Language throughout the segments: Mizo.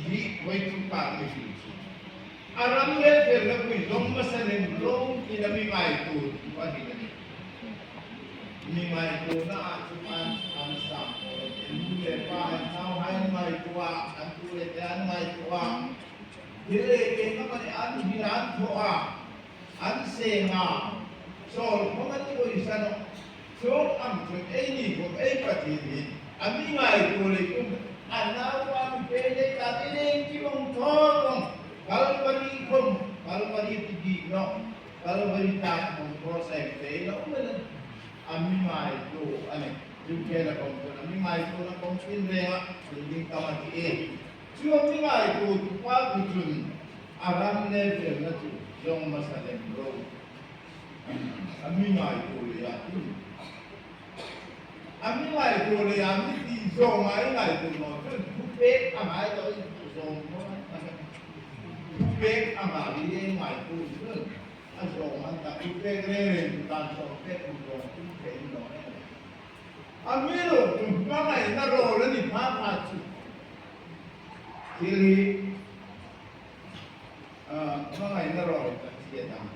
Hi Voitu pa mi fim chu a ram le felna pui zawng hmasa nen rawng in a mi ngaitu thu a hrilh a ni. Mi ngaihtuahna ah chuan an sang pawh lo te, nu leh pa an nau hai an ngaihtuah a, an tu leh te an ngaihtuah a, thil ei eng a mah an hrilh a, an thawh a, an seng a, chawl khawm an pawisa nawh chawng ang chuan ei ni khawm ei Pathian hi a mi ngaihtuah leh kum a nau pa mi pe leh ta te leng ki awng thawn awng Kalvari khawm Kalvari ti bik nawh Kalvari tlak hmung process te in a awm reng a ni. A mi ngaitu a ni. UK la kawng chuan a mi ngaitu na kawng thin reng a, building tam a ti e. Chu a mi ngaitu tupa ku chun a ram level na chu zawng hmasa lem lo. A mi ngaitu leh a tin. A mi ngaitu leh a mi ti zawng a i ngaitu lo chuan thu pek a ngai lo in thu zawng pawh a ni. Thupek a ngah hi eng ngaitu chuan a zawng an tak. Thupek reng reng chu dan sawm pek kum zawng tum thei in lo em. A mi lo chu hmangaihna rawl a ni pha pha chu. Thil hi hmangaihna rawl a chiat ang.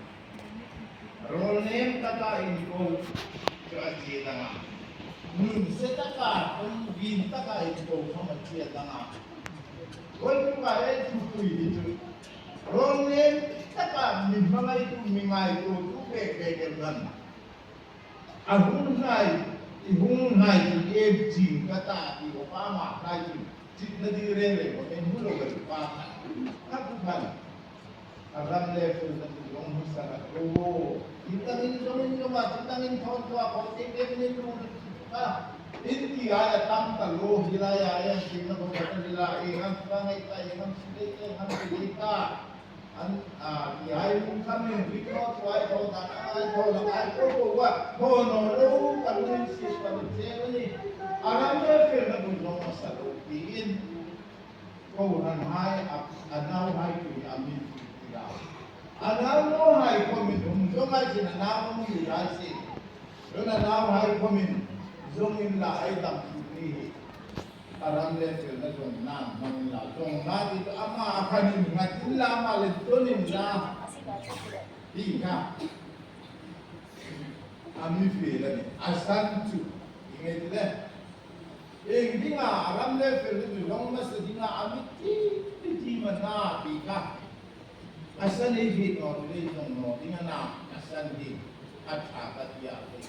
Rawl nem taka inko chu a chiat ang a. Nun se taka kawng vin taka inko kham a chiat ang a. Kawlpuka he thupui hi chu rawn leng taka mi hmangaitu, mi ngaitu tu pek ve kel khan a hung hnai i hung hnai chu em ching ka ta ti Obama hnai chu chit na dil reng reng awm em hu lo ka ti pa khan kha ku khan a ram le ful na chu zawng hmasa ka tu thil dang in zawng in zawng a thil dang in thawn chu a khaw tek tek in lu kha in ti ai a tam ta lo hi lai ah hian thil na khaw khat a ni la eng ang ka ngaih ta eng ang si dei eng ang si dei ta an a ti ai lung kha min ri thaw chu ai thaw dan ang ai thaw lang ai thaw ko a thaw no lo ka lu in si ka lu chen a ni a ram le fel na bul zawng a sa lo tiin Kohhran hai a nau hai tui a min tih tikah a nau no hai khawmin um zong ai sin a nau um mi lai sin cun a nau hai khawmin zong in la ei tam thut mi hi a ram le fel na zong nan hmang in la zong na ti cu amah a khan in ngat in la amah le ton in la ti kha a mi fel a ni a san cu i ngei ti le Eng dingah a ram le fel na duh zong hmasa dingah a mit ti ma na ti kha a san ei hit naw ti lei zong naw ding a na a san hi a tha ka ti ah thei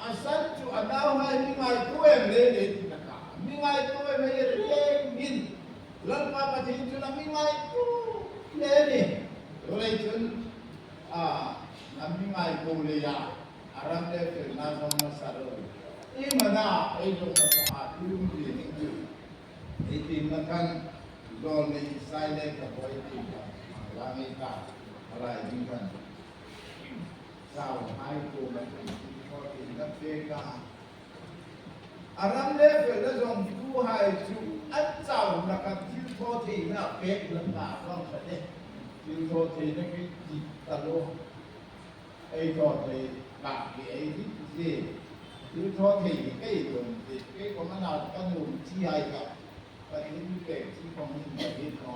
a san cu a nau ngai mi ngai tu em le le ti na ka mi ngai tu em hei reng in lalpa pathin cu na mi ngai tu le ni vawlei cun a a mi ngai ko le ya A ram le felnak zong na sa lo. I man ah ei zong na sa ah thil um ti ning cu ei tim na khan zawl le isai le ka hawi ti kha la ngei ta alai ding kan sau hai ko na ti kho ti na fe ka a ram le fel na zong tu hai cu an chau na kan thil thaw thei na pek lan na zong sa te thil thaw thei na ki ti ta lo Ei thaw thei bak hi ei hit si. Thil thaw thei hi kei dum ti. Kei kom a nau ka nu chi ai ka patling mi pek chi kong in ka hit no.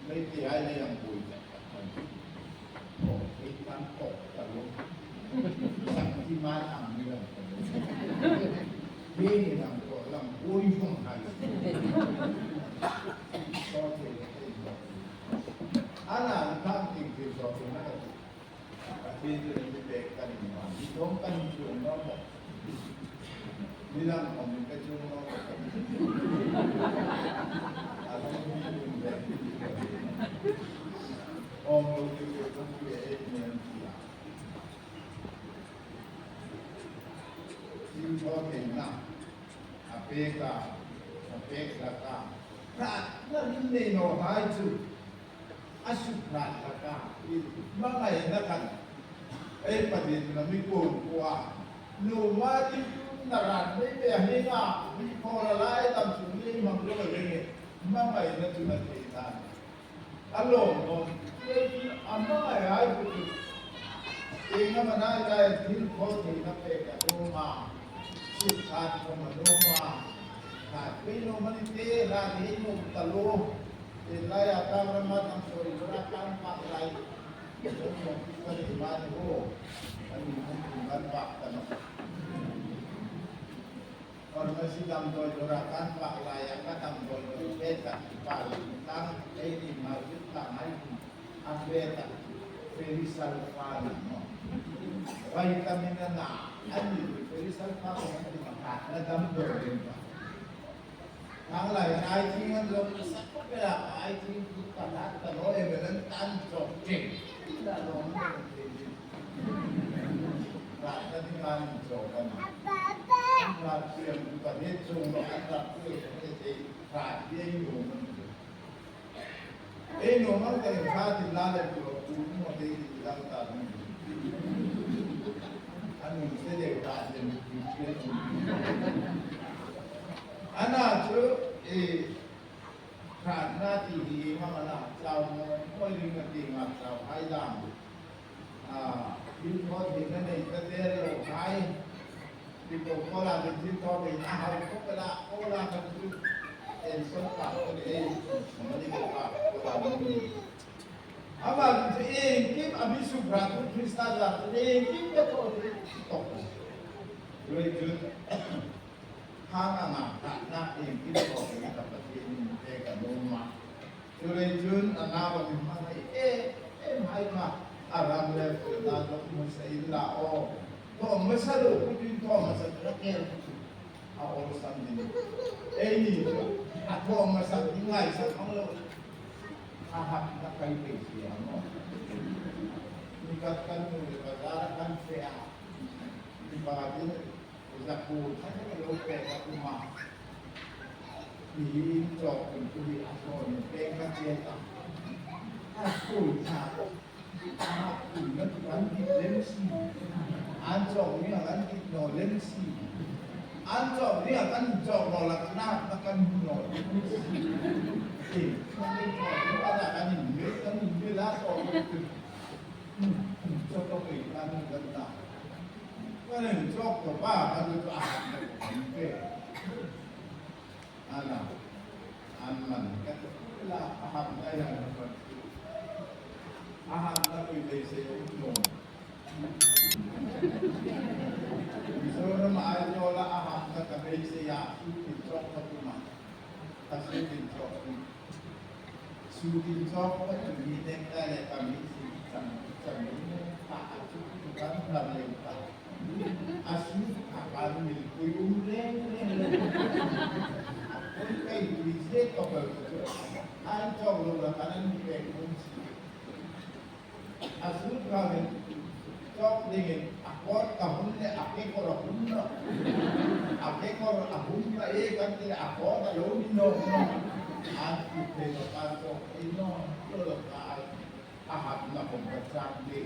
Mei ti ai le ang bui ta ka kan. Thaw thei kan tok ta lu. Sak ti mai ang ni lang ta lu. Hi ni lang ko lang bui fong hai. Thaw thei le ei thaw. Ana an khang ting thil thaw thei na ka ti. Pathian cu nan pek kan in hman. Hi thawng kan chuang no maw? Midang thawng in ka chuang no maw? A thawng hi un ve. Ong lo ti ko thong pi e men ti a. Thil thaw thei na a pek a a pek laka rat na rin nei no hai chu a suk rat laka hmangaih na khan ei pathin na mi kun kua nu ma ti tu na rat mai pe hi nga mi khawl a lai tam chung ni mang lo le nge hmangaih na chu na thei ta a lawm nawn a hmangaih ai ku chu eng a manai lai thil khawl thei na pek a dawm a suk khan khom a dawm a. Pino mani te ra ni no talo te lai a tang rama tang sori ra tang pak lai jong mo pa ni ma ni ho an ni han kan pak ta no Farmasi dam doi ra kan pak lai a ka dam doi doi pe ta pa tang e ni ma jit ta mai a pe ta ferrisulfan no vitamin na an ni ferrisulfan na dam doi len pa Thang lai ai thing an zong na sak ko pela ai thing tu ta na ta no e melan tan chok ching la long ne te ji ra ta ni man cho kan an ra tiam tu ta he chung lo an ra tu te te ra ye no man e no man ka kha ti la le tu tu mo te ti lang ta ni an mun se de ra de ni ti Ana chu e khat na ti hi ma ma na chau mo mo ring na ti nga chau hai dam a tin tho thì na nei ta te lo hai ti ko ko la tin tin tho thì na hau ko ka la ko la kan chu en son pa ko ni ei ma ni ko pa ko la ni ama chu eng kim abi su bra tu Krista la eng kim ka to ti to Lui chu Hang a ngah tahnak in kilkaw in ka Pathian in te ka lawm a. Culei cun a nau a min hmang i em em hai kha a ram le na dok hmasa in la aw thawh hmasa lo kutin thawh hmasa cu a kel cu a awlsam ding ei ni cu a thawh hmasa ti ngai sak ang lo a hak na kai pe sia maw nikat kan nu le bazar kan fe ah mipa tin Zaku kha lo pek a um ah nihin cawk in kuli a thawn in pek ka ciat ah a kul tha a kul na an dit lem si an cawk ni ah an dit no lem si an cawk ni ah kan cawk lo lak na na kan hu no lem si e kan in me kan in me la so cho to ke kan kan ta Kan cawk ko pa kan cu a hat na ko pe. Ana an man ka la a ham na ya na pan. A ham na pui lei se um no. Mizoram Aizawl a ham na ka bei se ya su tin cawk ka tuma. Ka su tin cawk tu. Su tin cawk ka tu mi nek ta le ka mi si cang cang mi pa a cu tu kan lam le pa. A su a kan mi pui um reng reng le. Kun kai tui se to ka cu an cawk lo la kan an pek um si. A su ka in cawk ding in a kawt ka hun le a ke kor a hun no. A ke kor a hun ka e kan ti a kawt a lo ni no no. An ti te no kan cawk i no lo lo ka ai a hat na kom ka chang te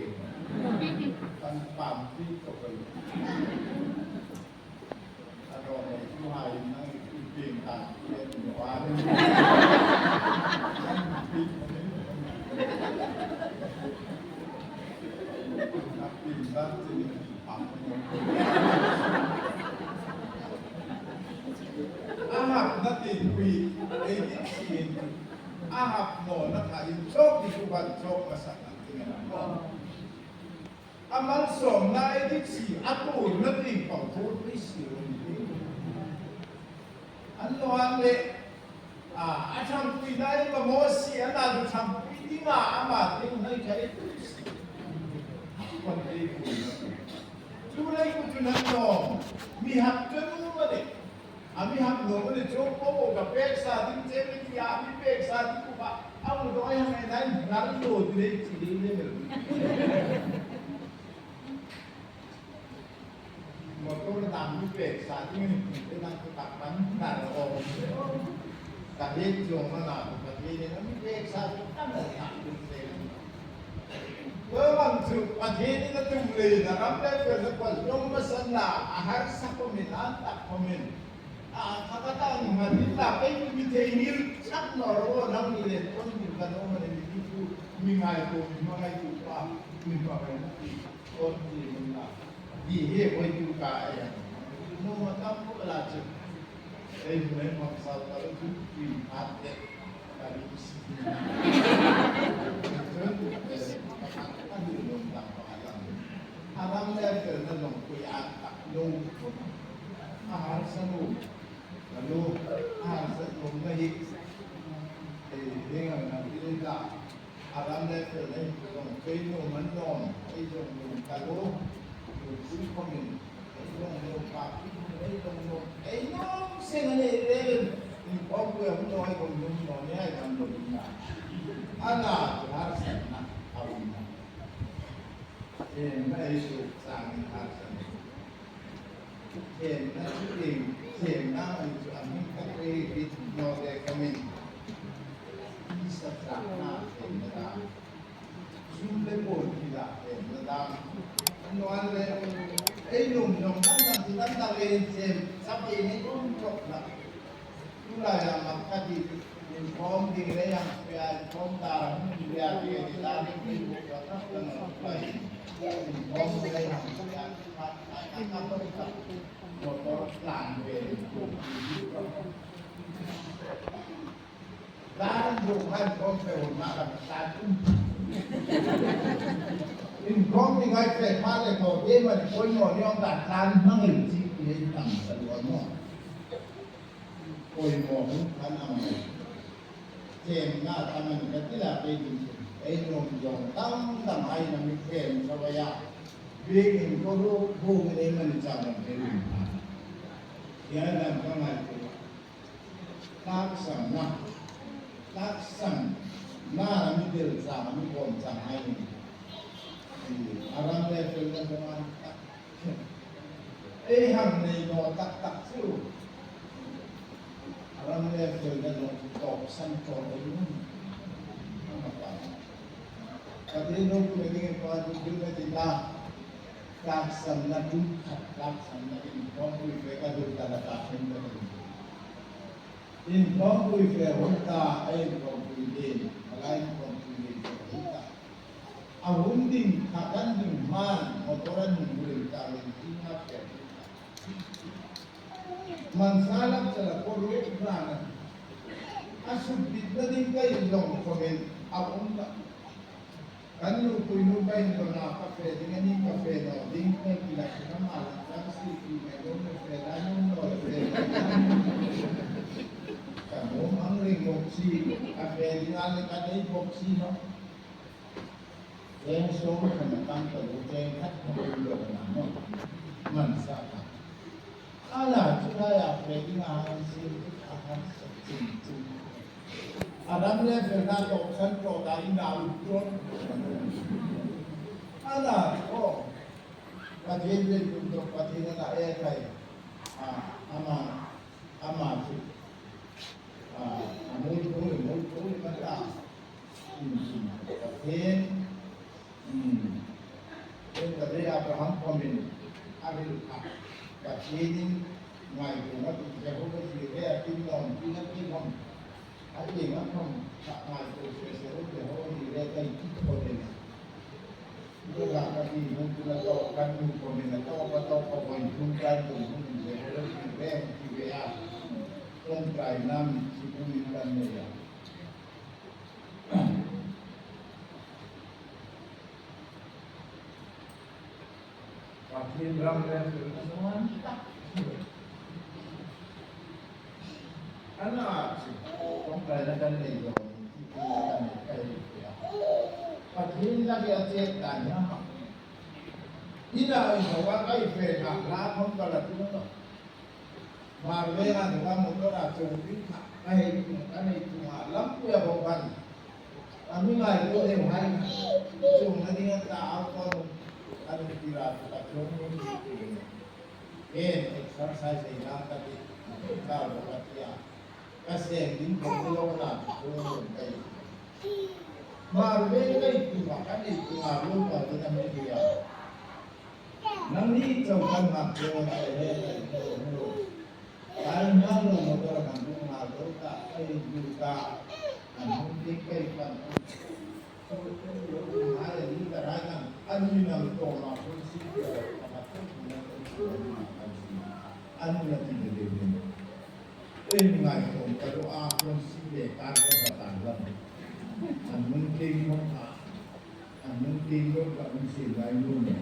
kan pam ti to kai. A ro nei tu hai nang i ping ta tian ni wa. A pin dan ti pam. A hak na tin pui ei din sin a hak no na kha in chok ti ku ban chok masak ang tingin mo. A malsawmna i dik si a tur na ti pang thur pui si lo ni ding. An loan le a a thangpui na in maw si an a du thangpui ding ah ama ting hnai kha i tu si. Kon ei pui. Cu lei ku cu nan lawm mi hak cu nu ma ne. A mi hak no ma ne chu po ka pek sa ding che mi ti a mi pek sa ding ku ba a mu doi hang ai nai ngal lo ti le chi le le mel. Motor dam mi pek sa ding ni te nang ku tak pan nar o. Ka het jong ma na ku ka ti ne mi pek sa ding tam na ta ku se. Bang cu Pathian in a tum le na ram le fel na kual dong masan la a harsa ko min an tak ko min a khakatang ngatin la pe mi thei ngil chak no ro nang ni le ton mi kan o man mi ti fu mi ngai ko mi ma ngai tu pa mi ma ngai na ti ton ti mun la di he hoi tu ka ya no ma tam ko la chu. Ei hmei hmang sal ta lo cun tui khat le ka ri si. Cun pakhat a duh lom dang pakhat lang. A ram le fel na long kui a tak lo a harsa nu ka lu a harsa lom na hi ei heng ang nang ti ta a ram le fel na hi zong kei nu man nom ei zong lung ka lu lung pui khomin ei zong lo pa ei zong lo ei nong sing ani relin in khom pui hum noi kom nung no ni ai kan lo na ana harsa na awin na em na ei su sang in harsa em na chu ing em na mai chu an hing ka re rit no de kamin isa trak na em na da zum le pol ki da em na da noan le ei num nong tam tam ti tam tam ei sem sap ei ni um tok na tu la ya mak ka ti in khom ding le yang ya khom ta ra hum ya ti ti ta ding ti bu ka ta ta na lai in khom le yang ya ta ta ta ta ta motor tlan ve Daan duhan kom pe hun ma lam tan um in kom ni ngai fe pa le ko de ma ni koi no ni ong dan tan mang in chi ti tam sa lo no koi mo hun kan am kem na tam an ka ti la pe din ei nom jong tam tam ai na mi kem sa wa ya big in ko ru bu ni man cha ban pe ru ya lam ka ngai tu Tlaksamnak Tlaksamnak ah mi tel cang mi bawm cang ai mi a ram le fel na zong tak ei ham nei naw taktak cu a ram le fel na zong cu tawk san tawk ei mun ama pa Pathian ro ku ding in pa du dil na ti ta tlaksamnak tum khat tlaksamnak in thawngpui fe ka dul ta la ta khen ka dul in thawngpui fe hun ta ai thawngpui din alai thawngpui din hun ta a hun ding khakan ding man motoran hun hurin ta rin tinga fe man salak chala ko ru rana asut bit na ding kai long komen a um ta Kan nupui nu ka in ton ah ka fe ding ani ka fe lo ding ka ti la ka ma la tang si ti mai lo me fe la nu no le fe ka mo mang ring mok si a fe ding a le ka dei bok si no cheng som khan tang ka lo cheng khat no lo na no man sa ka ala chu la ya fe ding a han si a han sa ching ching A ram le felnak tawksan ṭawt ah inn aa ut tawn. Ana aw Pathian zeitintuk Pathian an ah e kai ama ama cu a mul phung i mul phung i kan ta Pathian Cun Abraham khom in a rilh kha Pathian in ngai tung a ti Jehovah Jireh a tin lawng ti na ti hom a ing a hom tak ngai tu se se u Jehovah Jireh kai ti ko den Ula ka ti hun tu na to kan nu ko min na to ka to ko boin thun kan tu hun Jehovah Jireh ti ve a tong trai nam si kun in kan ne ya Pathian ram le fel na zuan tak An ah cu tongtai na kan nei lo ti ti na kan nei kai ya. Pathian lak i a chet dan hi a mak. Ina in ho kai fe na la khom ka la tu no. Mar ve na ka motor a chung tin kha ka hei tung ka nei tung a lam puya bo ban. Ami ngai ko deu hai chung na ding ta au kon anu tira ka chung ni en exercise ei na ka ti ka bo ka tia ka seng ding ko lo na chung kai mar ve kai tu ma ka ni tu ma lu pa tu na me dia nang ni chau kan ma ko na he kai ko lo kai na lo mo to kan lu ma lo ta ai lu ta an hun ti kai kan En ngaihawm ka duh a, kawngsi leh kar ka va tan lam. An nung tlem bawk a, an nung tlem deuh ka awm sin lai nu nen.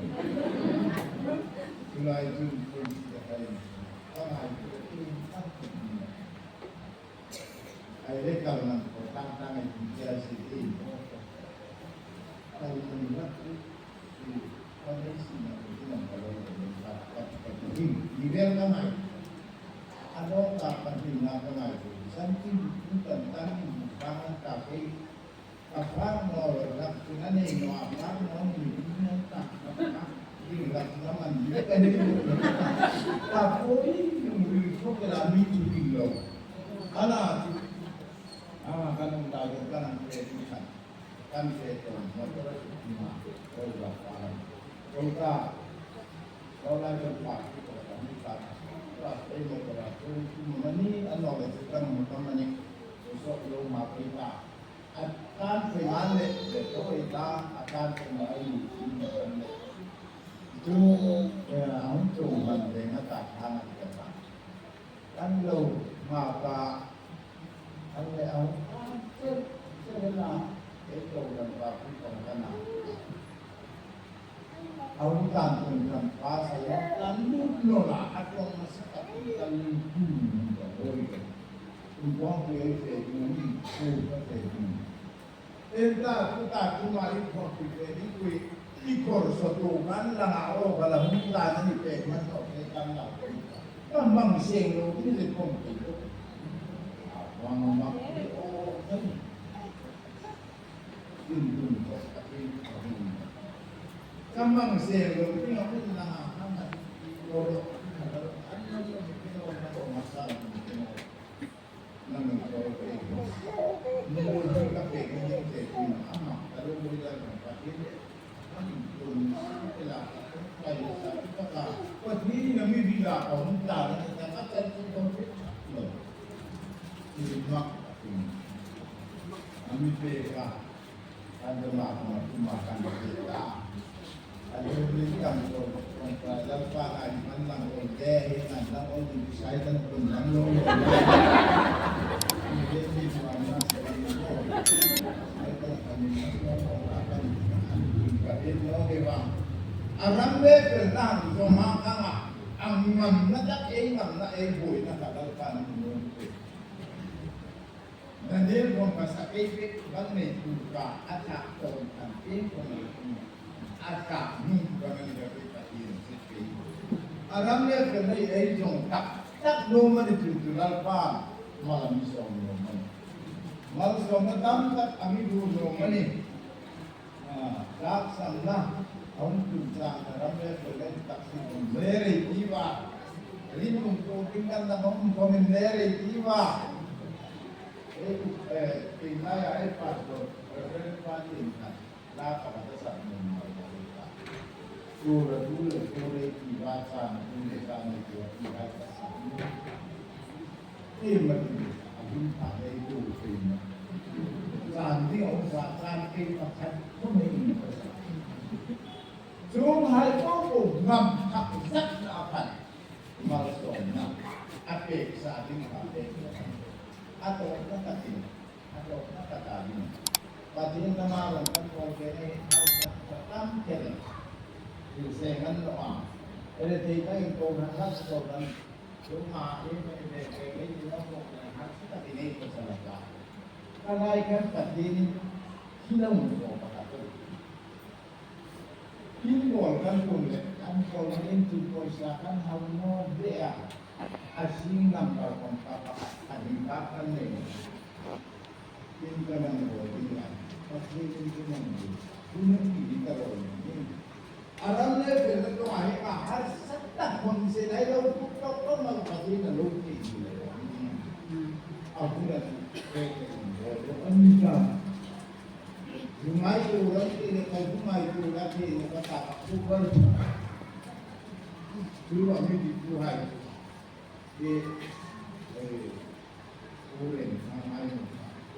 Chulai chu kawngsi te ka en ka ngaihtuah tlem tak tak ni a. Ai le kal nang ko tang tang ai tum tia si te in pawh ka kal nang rak chu ka nei si na ko tin ang ka lo lo nei ka ka ka ti him ni vel ka ngai a no ka ka hni na ka ngai tu san tin tu tan tan in bu khang an ta kei ka phang no rak chu na nei no a phang no ni nan ta ka ka ding rak na man ni ka ni ta poi yung ri ko ke la mi tu ding lo ana chu a kan um dai kan ang pe tu khan kan pe ton motor a chu ma ko la pa ko ta ko la kan pa ko ta mi ta ra pe motor a chu mani ano le chu kan mo tam mani so lo ma pe ta a tan pe man le le to e ta a tan pe ma ai ni kan le chu ang chu man le na ta thang a ka ta kan lo ma pa ang le ang che che la e to kan pa ku tong kana ang tan kun kan pa sa lo kan lu lo la a tong ma sa ta kan lu ku ka oi ka un kong pe fe tu ni ku ka fe tu en ta ku ta ku ma i kong pi fe ni ku i kor so tu kan la na o ka la hung ta na ni pe man to pe kan la ka mang seng lo ni le kong pi ko wang ma o kan in tum ko ta pi ka hung ka mang seng lo ni ang la na na lo lo an lo lo ni lo na ko ma sa ni lo na nang ko pe mo ni ka pe ni te tu ama ka lo ni la ka pa ni an tum si la ka kai sa ka ka pa ni na mi bi la ko hung ta na ta ka chan tu ko pe lo ni ma ami pe ka an de ma ma tu ma kan pe ta an lo ni kan ko kong pa lam pa ai man lang ol de hi an lang ol ni sai tan kun lang lo lo ni de ni ma na sa ni ko ai ta kan ni ko ko kan an ka e no he wa aram le pe lang zo ma ka nga ang ngam na tak e ngam na e bui na ka dal pa ni no Daniel kong ka sa kei bang nei tu ka a tha ton an pin kong a tha nu ka na ni ka pe ta in se pe aram le pe nei ei jong tak tak no ma ni tu tu lal pa ma la mi som no ma mal som na tam tak ami du no ma ni rak sam na ông tu cha ram le pe le tak si le re ti wa rin kum ko king kan na om ko min le re ti wa e e na ya e pa do reverend pa ni na la pa ta sa no ma ta tu ra tu le tu re ti wa cha na tu le cha ni tu ti wa ta sa e ma ti a hun pa le tu fe na zan ding ông sa zan ke pa khat ko me ni pa sa chung hai ko ko ngam thak zat na phan mal som na a pek sa ding pa pek a to na ta tin a to na ta ta din pa din na ma lang kan ko ke nei au ta tam ke le tu se ngan lo a ele te ta in ko na ha ko kan chung ma e me be ke le ni no ko na ha sa ta tin nei ko sa la ka ka lai kan ta tin hi la mu ko pa ta tin bol kan kum le kan ko in tu ko sa kan hau no be a a sing number kong pa pa a ding pa kan nei tin ka nang bo din la pa thi tin tu nang bu tu nang ti di ka ro ni aram le pe na to ai ma har sat ta khon se dai lo ku to to ma pa ti na lo ti ni le a hu la pe ke bo lo an ni ta ngai tu ram ti ne ko ngai tu la ti ne ka ta ku ba tu a mi di tu hai ti eh u ren ai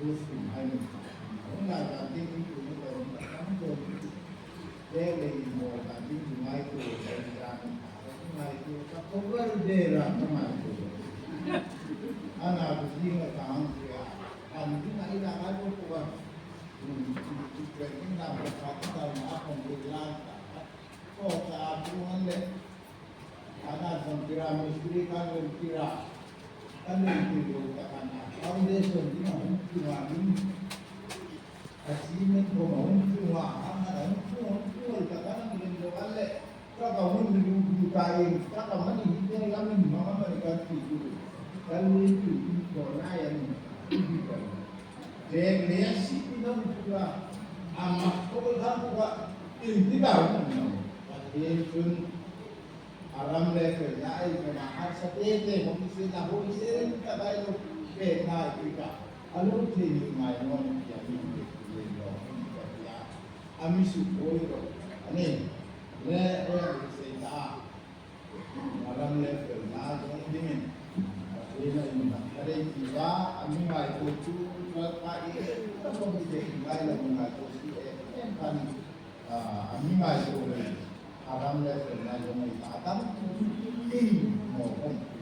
u sim ai không là làm tin tu nó còn lắm rồi thế thì một là tin tu mai tu để ra mai tu các không có để ra mai tu ana ina ngai pawh pawh a Deng le a si ti lo tu ah amah khawl hlah tu ah inn ti dau kan lo. Pathian cun a ram le felnak ei kan ah harsa te te hong sin a hoi sen ta bai lo pe ngai tikah a lungthin in ngai nawn tiah min pe ti lo ka tia a misu hoi ro ani le oi se ta A ram le felnak zong dingin Pathian a in a rei tiva a mi ngai ko cu tualpha i a kom i dek ngai lo ngai ko si e em khan a mi ngai ko le a ram le felnak zong ei ta tam in mo kom.